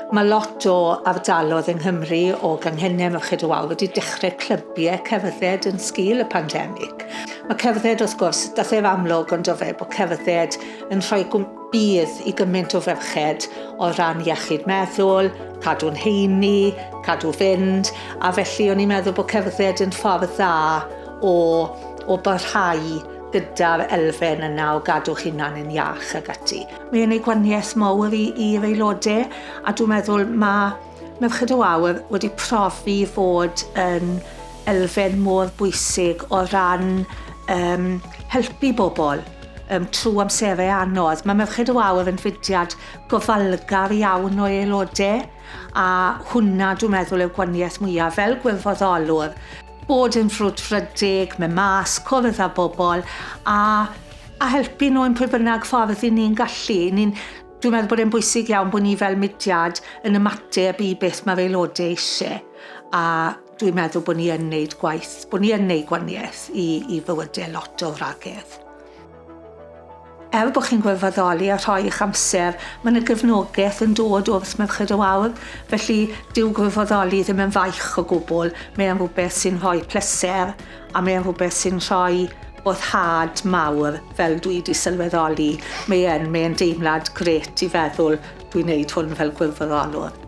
Mae lot o ardaloedd yng Nghymru o ganghennau Merched y Wawr wedi dechrau clybiau cerdded yn sgil y pandemig. Mae cerdded, wrth gwrs, dath e'r amlwg ond o fe, bod cerdded yn rhoi budd i gymaint o ferched o ran iechyd meddwl, cadw'n heini, cadw fynd, a felly o'n i'n meddwl bod cerdded yn ffordd dda o, o barhau gyda'r elfen yna o gadw'ch hunan yn iach ag ati. Mae e'n ei gwaniaeth mawr i, i'r aelodau, a dwi'n meddwl mae Merched y Wawr wedi profi fod yn elfen mor bwysig o ran um, helpu bobl um, trwy amserau anodd. Mae Merched y Wawr yn fudiad gofalgar iawn o'i aelodau, a hwnna dwi'n meddwl yw'r gwaniaeth mwyaf fel gwirfoddolwr. Bod yn frwdfrydig, mynd mas, cwrdd â bobl a, a helpu nhw yn pwy bynnag ffordd i ni'n gallu. Ni'n, dwi'n meddwl bod e'n bwysig iawn bod ni fel mudiad yn ymateb i beth mae'r aelodau eisiau. A dwi'n meddwl bod ni yn neud gwaith, bod ni yn neud gwaniaeth i, i fywydau lot o wragedd. Er bod chi'n gwirfoddoli a rhoi eich amser, mae yna gefnogaeth yn dod wrth Merched y Wawr, felly dyw gwirfoddoli ddim yn faich o gwbl, mae e'n rhywbeth sy'n rhoi pleser a mae e'n rhywbeth sy'n rhoi boddhad mawr, fel dwi wedi sylweddoli, mae e'n, mae e'n deimlad grêt i feddwl dwi'n neud hwn fel gwirfoddolwr.